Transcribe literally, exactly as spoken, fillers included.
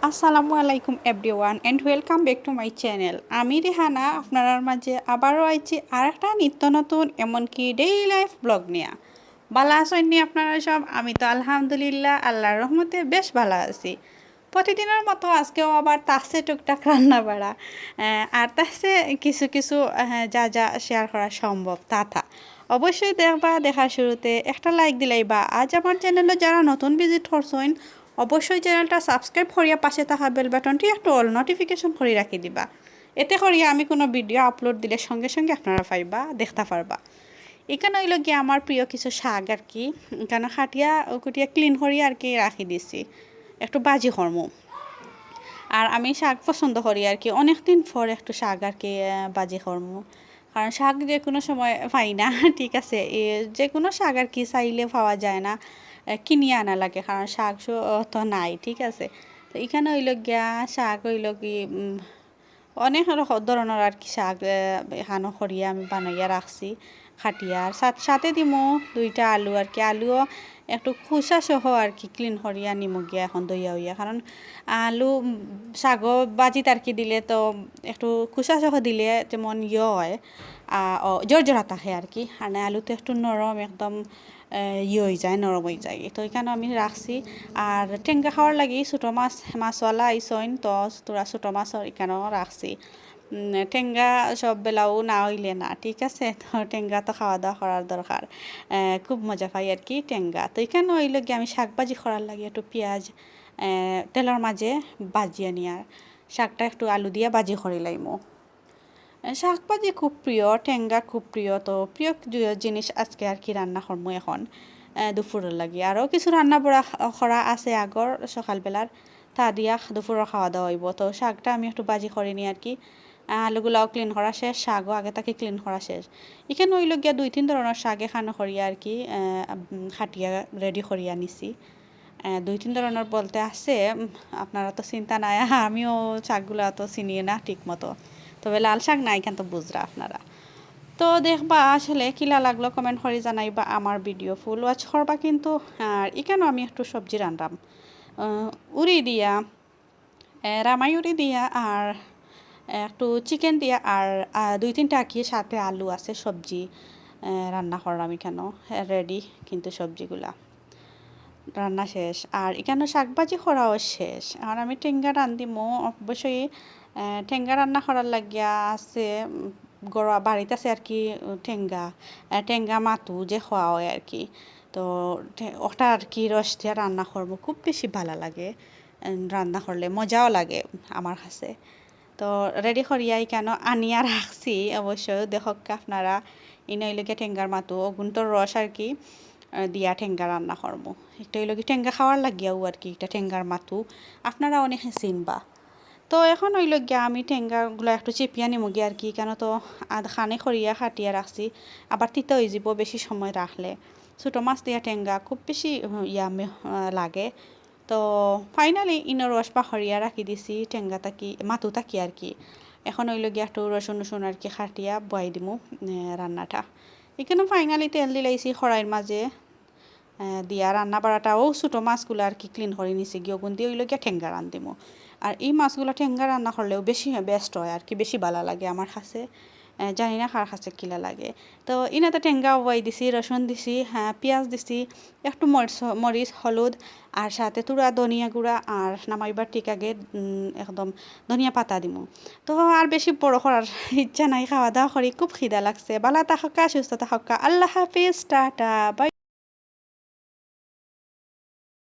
আসসালামু আলাইকুম everyone and welcome back to my channel। আমি রেহানা আপনারার মাঝে আবারও আইছি আর একটা নিত্য নতুন এমনকি ডেইলি লাইফ ব্লগ নিয়া। ভালা আছইন নি আপনারা সব? আমি তো আলহামদুলিল্লাহ আল্লাহর রহমতে বেশ ভালা আছি। প্রতিদিনের মতো আজকেও আবার থাকছে টুকটাক রান্না বাড়া, আহ, আর থাকছে কিছু কিছু, আহ, যা যা শেয়ার করা সম্ভব তা তা। অবশ্যই দেখবা, দেখার শুরুতে একটা লাইক দিলাইবা। আজ আমার চ্যানেলে যারা নতুন ভিজিট করছইন, অবশ্যই চ্যানেলটা সাবস্ক্রাইব করিয়া পাশে থাকা বেল বাটনটি একটু অল নোটিফিকেশন করি রাখি দিবা। এতে করিয়া আমি কোনো ভিডিও আপলোড দিলে সঙ্গে সঙ্গে আপনারা পাইবা, দেখতা পারবা। এখানো অইলো গিয়া আমার প্রিয় কিছু শাক আর কি, এখানো কাটিয়া কুটিয়া ক্লিন করি আর কি রাখি দিছি, একটু ভাজি করমু। আর আমি শাক পছন্দ করি আর কি, অনেক দিন পর একটু শাক আর কি, আহ, ভাজি করমু। কারণ শাক যে কোনো সময় পাই না, ঠিক আছে? এ, যে কোনো শাক আর কি চাইলে পাওয়া যায় না, আহ, কিনিয়া আনা লাগে, কারণ শাক সু-, তো নাই, ঠিক আছে? তো এখানো অইলো গিয়া শাক অইলো কি, উম, অনেক রক-, ধরনর আর কি শাক, আহ, এখানো করিয়া আমি বানাইয়া রাখছি, কাটিয়া। আর সাথ-, সাথে দিমু দুইটা আলু আর কি, আলুও একটু খোসা সহ আর কি ক্লিন করিয়া নিমু গিয়া এখন ধইয়া অইয়া, কারণ আলু, উম, শাকও ভাজিত আর কি দিলে তো একটু খোসা সহ দিলে যেমন ইয়ে হয়, আহ, ও, জরজরা থাকে আর কি। আর না, আলু তো একটু নরম, একদম, আহ, ইয়ে অই যায়, নরম অই যায়। তো এখানো আমি রাখছি। আর টেঙ্গা খাওয়ার লাগি ছোটো মাছ, মাছওয়ালা আইছইন, তো তোরা ছোটো মাছও এখানো রাখছি। উম, টেঙ্গা সব বেলাও না অইলে না, ঠিক আছে? তো টেঙ্গা তো খাওয়া দাওয়া করার দরকার। আহ, খুব মজা পাই আর কি টেঙ্গা। তো এখানো অইলো গিয়া আমি শাক ভাজি করার লাগি একটু পিঁয়াজ, আহ, তেলর মাঝে ভাজিয়া নিয়ার শাকটা একটু আলু দিয়া ভাজি করি লাইমু। আহ, শাক ভাজি খুব প্রিয়, টেঙ্গা খুব প্রিয়, তো প্রিয় জু-, জিনিস আজকে আর কি রান্না করমু এখন, আহ, দুপুরর লাগি। আরও কিছু রান্না বড়া খ-, করা আছে আগর সকালবেলার, তা দিয়া দুপুরর খাওয়া দাওয়া অইবো। তো শাকটা আমি একটু ভাজি করি নি আর কি। আহ, আলুগুলাও ক্লিন করা শেষ, শাকও আগে থাকি ক্লিন করা শেষ। এখানো অইলো গিয়া দুই তিন ধরনর শাক এখানো করি আর কি, আহ, উম, কাটিয়া রেডি করিয়া নিছি। আহ, দুই তিন ধরনর বলতে আছে, উম, আপনারা তো চিনতা নাই, আমিও শাকগুলা তো চিনি না ঠিক মতো। তবে লাল শাক না, এখান তো বুঝরা আপনারা। তো দেখবা আসলে কিলা লাগলো, কমেন্ট করি জানাইবা। আমার ভিডিও ফুল ওয়াচ করবা কিন্তু। আর এখানো আমি একটু সবজি রানরাম, আহ, উরি দিয়া, এ, রামায়ুরি দিয়া আর একটু চিকেন দিয়া আর, আহ, দুই তিনটা আর কি সাথে আলু আছে, সবজি, এ, রান্না করলাম এখানো। এ, রেডি কিন্তু সবজিগুলা রান্না শেষ। আর এখানো শাক ভাজি করাও শেষ। এখন আমি টেঙ্গা রান্দিমু। অবশ্যই, এ, টেঙ্গা রান্না করার লাগিয়া আছে, উম, ঘরোয়া বাড়িত আছে আর কি, উম, টেঙ্গা, এ, টেঙ্গা মাতু যে খাওয়া হয় আর কি। তো টে-, ওটা আর কি রস দিয়া রান্না করমু, খুব বেশি ভালা লাগে। এন রান্না করলে মজাও লাগে আমার কাছে। তো রেডি করিয়া এখানো আনিয়া রাখছি, অবশ্য দেখউক্কা আপনারা। ইনো অইলো গিয়া টেঙ্গার মাতু, অগুন্তর রস আর কি, আহ, দিয়া টেঙ্গা রান্না করমু। একটা অইলো কি টেঙ্গা খাওয়ার লাগিয়াও আর কি, একটা টেঙ্গার মাতু আপনারা অনেকে চিনবা। তো এখন অইলো গিয়া আমি টেঙ্গাগুলা একটু চিপিয়া নিমু গিয়া আর কি, কেন তো আধ খানি করিয়া কাটিয়া রাখছি, আবার তিতা অইযিবো বেশি সময় রাখলে। ছোটো মাছ দিয়া টেঙ্গা খুব বেশি, উম, ইয়ামি, আহ, লাগে। তো finally ইনো রস বাহরিয়া রাখি দিছি টেঙ্গা থাকি, মাতু থাকি আর কি। এখন অইলো গিয়া একটু রসুন রসুন আর কি কাটিয়া বয়াই দিমু, এ, রান্নাটা। এখানো finally তেল দিলাইছি কড়াইর মাঝে, এ, দিয়া রান্না বাড়াটাও ছোটো মাছগুলা আর কি ক্লিন করি নিছি গিয়া, অগুন দিয়া অইলো গিয়া টেঙ্গা রান্দিমু। আর এই মাছগুলা টেঙ্গা রান্না করলেও বেশি বেস্ট হয় আর কি, বেশি ভালা লাগে আমার কাছে। এ, জানি না কার কাছে কিলা লাগে। তো ইনাতে টেঙ্গা বয়াই দিছি, রসুন দিছি, হ্যাঁ, পিঁয়াজ দিছি, একটু মরিচ, মরিচ, হলুদ, আর সাথে থুড়া ধনিয়া গুঁড়া, আর নামাইবার ঠিক আগে, উম, একদম ধনিয়া পাতা দিমু। তো আর বেশি বড় করার ইচ্ছা নাই, খাওয়া দাওয়া করি, খুব খিদা লাগছে। ভালা থাকউক্কা, সুস্থ থাকউক্কা, আল্লাহ হাফিজ, টাটা, বাই।